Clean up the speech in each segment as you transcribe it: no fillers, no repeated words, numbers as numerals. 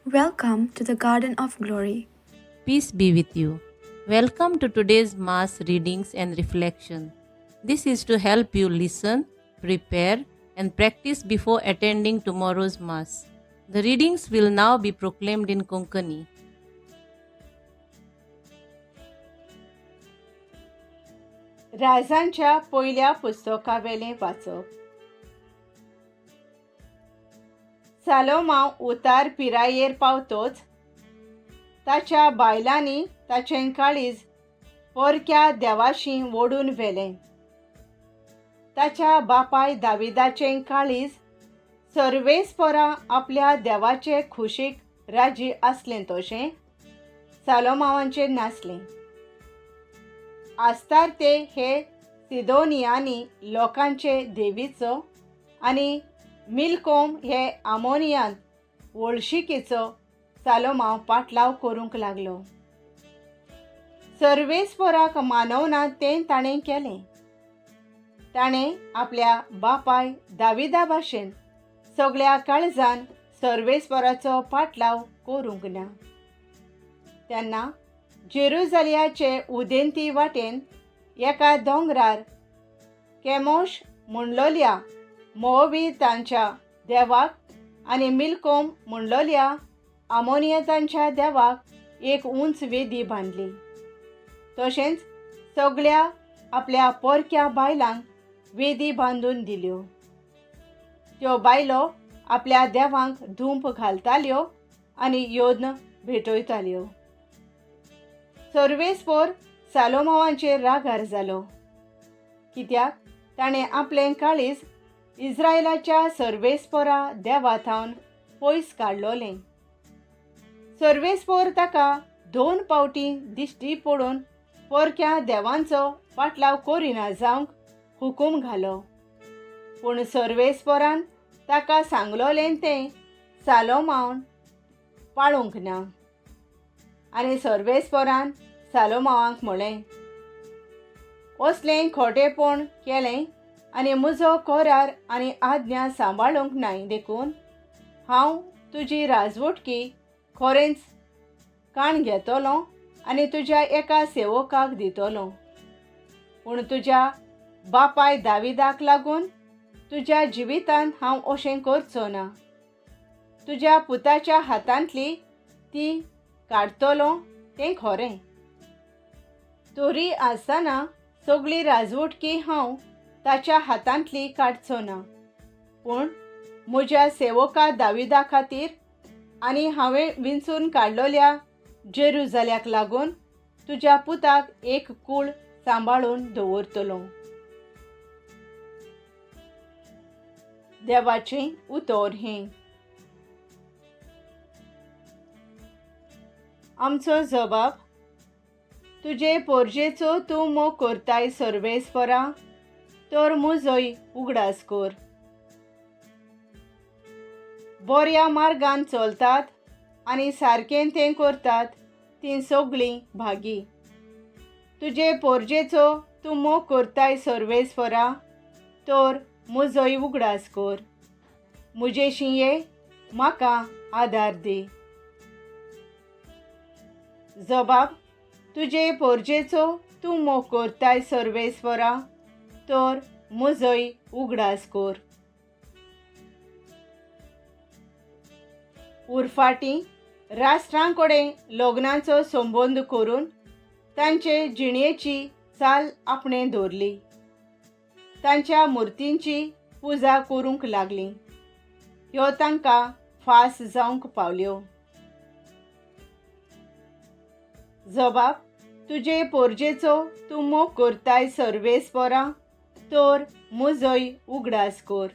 Welcome to the Garden of Glory. Peace be with you. Welcome to today's Mass readings and reflection. This is to help you listen, prepare, and practice before attending tomorrow's Mass. The readings will now be proclaimed in Konkani. राजांच्या पयल्या पुस्तकावेलें वाचप. सालोमांव उतार पिरायेर पावतोच ताच्या बायलांनी ताचें काळीज परक्या देवाशी ओडून व्हेलें. ताच्या बापाय दाविदाचें काळीज सर्वेस्परा आपल्या देवाचे खुशीक राजी आसलें तशें सालोमांवाचें नासलें. आस्तार्ते हे सिदोनियानी लोकांचे देवीचो आनी मिल्कोम हे आमोनियांत वळशिकेचो सालोमांव पाटलाव करूंक लागलो. सर्वेस्पराक मानवना तें ताणें केलें. ताणें आपल्या बापाय दाविदा भाशेन सगळ्या काळजान सर्वेस्पराचो पाटलाव करूंक ना. तेन्ना जेरुजालियाचे उदेंती वाटेन एका दोंगरार केमोश म्हणलोल्या मोवितांच्या देवाक आनी मिल्कोम म्हणलोल्या आमोनियतांच्या देवाक एक उंच वेदी बांदली. तशेंच सगळ्या आपल्या परक्या बायलांक वेदी बांदून दिल्यो. त्यो बायलो आपल्या देवांक धूंप घालताल्यो आनी योद्न भेटयताल्यो. सर्वेस्पोर सालोमांवाचेर रागार जालो, कित्याक ताणें आपलें काळीज इस्रायलाच्या सर्वेस्पोरा देवा थावन पयस काडलोलें. सर्वेस्पोर ताका 2 पावटी दिश्टी पडून परक्या देवांचो पाटलाव करिना जावंक हुकूम घालो. पूण सर्वेस्पोरान ताका सांगलोलें तें सालोमांवान पाळूंक ना. आनी सर्वेस्पोरान सालोमांवाक म्हळें, असलें खोटेपण केलें आनी म्हजो करार आनी आज्ञा सांबाळूंक नाय, देखून हांव तुजी राजवटकी खरेंच काण घेतलो आनी तुज्या एका सेवकाक दितलो. पूण तुज्या बापाय दाविदाक लागून तुज्या जिवितांत हांव अशें करचो ना. तुज्या पुताच्या हातांतली ती काडटलो तें खरें, तरी आसतना सगळी राजवटकी हांव ताच्या हातांतली काडचो ना. पूण म्हज्या सेवका दाविदा खातीर आनी हांवें विंचून काडलोल्या जेरुजाल्याक लागून तुज्या पुताक एक कूळ सांबाळून दवरतलो. देवाचें उतर हें. आमचो जबाब. तुजे पोरजेचो तूं मोग करताय सर्वेस्परा, तर म्हजोय उगडास कर. बऱ्या मार्गान चलतात आनी सारकें तें करतात तीं सगळीं भागी. तुजे पोरजेचो तूं मोग करताय सर्वेस्परा, तर म्हजोय उगडास कर. म्हजे शिंये म्हाका आदार दी. जबाब. तुजे पोरजेचो तूं मोग करताय सर्वेस्परा, तर म्हजोय उगडास कर. उरफाटी राष्ट्रां कडेन लग्नाचो संबंद करून तांचे जिणेची चाल आपणें दवरली. तांच्या मुर्तींची पुजा करूंक लागली. ह्यो तांकां फास जावंक पावल्यो. जबाब. तुजे पोरजेचो तूं मोग करताय सर्वेस्परा, तर म्हजोय उगडास कर.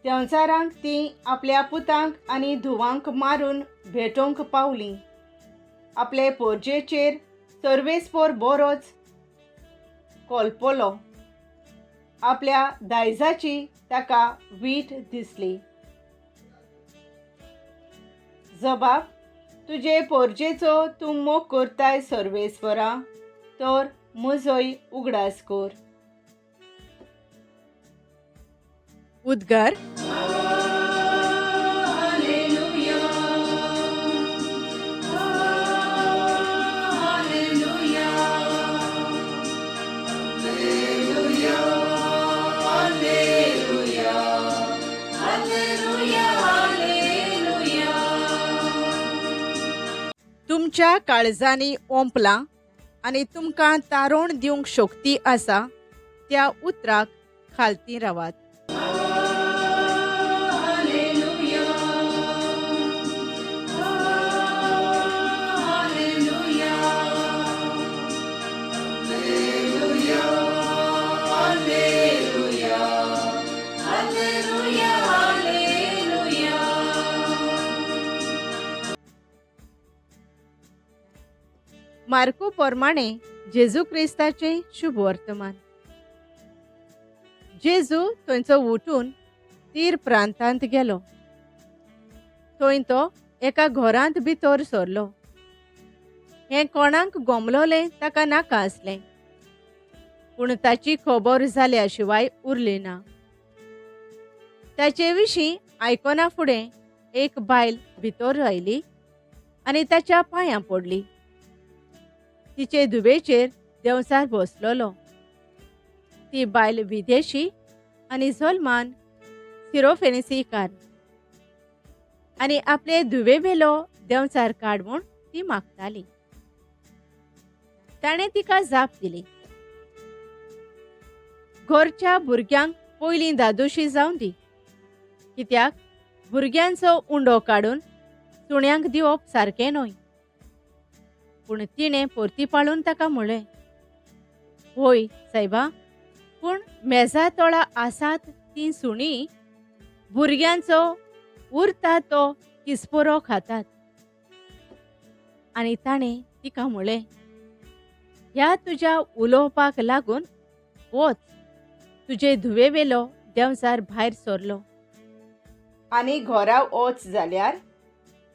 देंवचारांक तीं आपल्या पुतांक आनी धुवांक मारून भेटोवंक पावलीं. आपले पोरजेचेर सर्वेस्पोर बरोच कोलपलो. आपल्या दायजाची ताका वीट दिसली. जबाब. तुजे पोरजेचो तूं मोग करताय सर्वेस्परा, तर म्हजोय उगडास कर. उद्गार. तुमच्या काळजांनी ओंपलां आनी तुमकां तारोण दिवंक शक्ती आसा त्या उतराक खालती रावात. मार्कू प्रमाणे जेजू क्रिस्ताचें शुभ वर्तमान. जेजू थंयचो उठून तीर प्रांतांत गेलो. थंय तो एका घरांत भितर सरलो. हें कोणाक गोमलोलें ताका नाका आसलें, पूण ताची खबर जाल्या शिवाय उरली ना. ताचे विशीं आयकना फुडें एक बायल भितर आयली आनी ताच्या पांयां पडली. तिचे धुवेचेर देंवचार बसलोलो. ती बायल विदेशी आनी जल्मान सिरोफेनिसीकार आनी आपले धुवेवेलो देंवचार काड म्हूण ती मागताली. ताणें तिका जाप दिली, घरच्या भुरग्यांक पयलीं दादोशी जावं दी, कित्याक भुरग्यांचो उंडो काडून सुण्यांक दिवप सारकें न्हय. पूण तिणें परती पाळून ताका म्हळें, होय सायबा, पूण मेजा तोळा आसात तीं सुणीं भुरग्यांचो उरता तो किस्पोरो खातात. आनी ताणें तिका म्हळें, ह्या तुज्या उलोवपाक लागून वच, तुजे धुवेवेलो देंवचार भायर सरलो. आनी घरा वच जाल्यार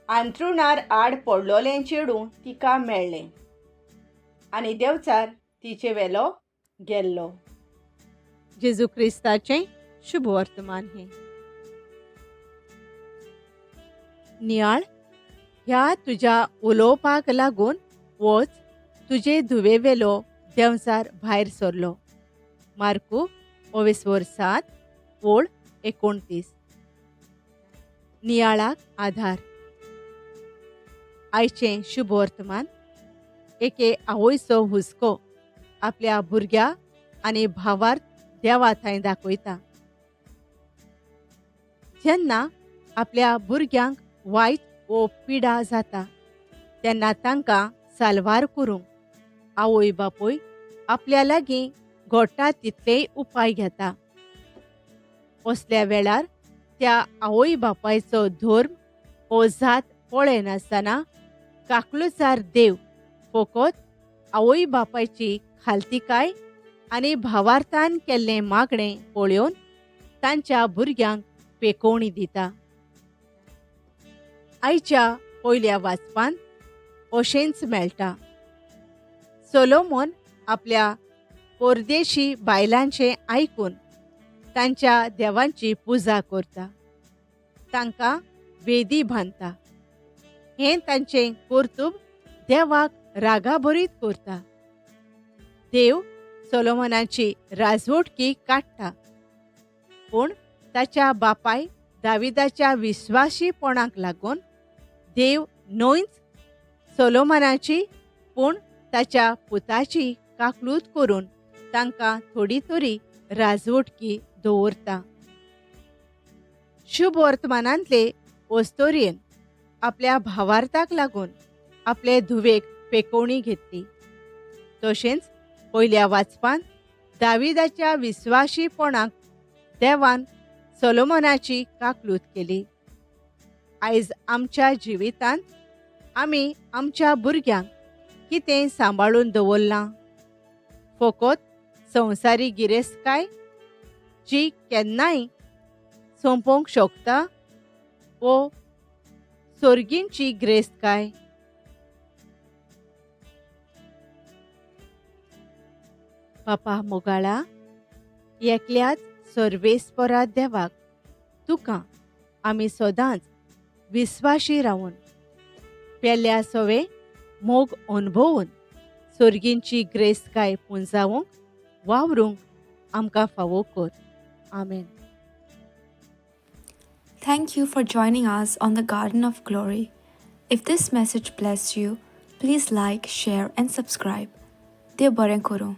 आंतरुणार आड पडलोलें चेडूं तिका मेळ्ळें आनी देंवचार तिचे वेलो गेल्लो. जेजू क्रिस्ताचें शुभ वर्तमान हें. नियाळ, ह्या तुज्या उलोवपाक लागून वच, तुजे धुवेवेलो देंवचार भायर सरलो. मार्कू 7 29. नियाळाक आधार. आयचें शुभ वर्तमान एके आवयचो हुस्को आपल्या भुरग्या आनी भावार्थ देवा थंय दाखयता. जेन्ना आपल्या भुरग्यांक वायट वो पिडा जाता तेन्ना तांकां साल्वार करूंक आवय बापूय आपल्या लागीं घडटा तितलेय उपाय घेता. असल्या वेळार त्या आवय बापायचो धर्म वो जात पळयनासतना काकलुचार देव फकत आवय बापायची खालतीकाय आनी भावार्थान केल्लें मागणें पळोवन तांच्या भुरग्यांक पेकोवणी दिता. आयच्या पयल्या वाचपान अशेंच मेळटा. सोलोमोन आपल्या परदेशी बायलांचें आयकून तांच्या देवांची पुजा करता, तांकां वेदी बांदता. हें तांचें कर्तुब देवाक रागाभरीत करता. देव सोलोमनाची राजवटकी काडटा, पूण ताच्या बापाय दाविदाच्या विस्वाशीपणाक लागून देव न्हयच सोलोमनाची पूण ताच्या पुताची काकलूत करून तांकां थोडी तरी राजवटकी दवरता. शुभ वर्तमानांतले ओस्तोरयेन आपल्या भावार्थाक लागून आपले धुवेक पेकोवणी घेतली. तशेंच पयल्या वाचपान दाविदाच्या विस्वाशीपणाक देवान सोलोमनाची काकलूत केली. आयज आमच्या जिवितांत आमी आमच्या भुरग्यांक कितें सांबाळून दवरलां? फकत संवसारी गिरेस्तकाय जी केन्नाय सोंपोवंक शकता वो सोर्गींची गिरेस्तकाय? बापा मोगाळा, एकल्याच सर्वेस्परा देवाक तुका आमी सदांच विस्वाशी रावन पेल्या सवे मोग अनुभवून सोर्गींची ग्रेस्तकाय पुंजावंक वावरूंक आमकां फावो कर. आमेन. Thank you for joining us on the Garden of Glory. If this message blessed you, please like, share, and subscribe. देव बरें करूं.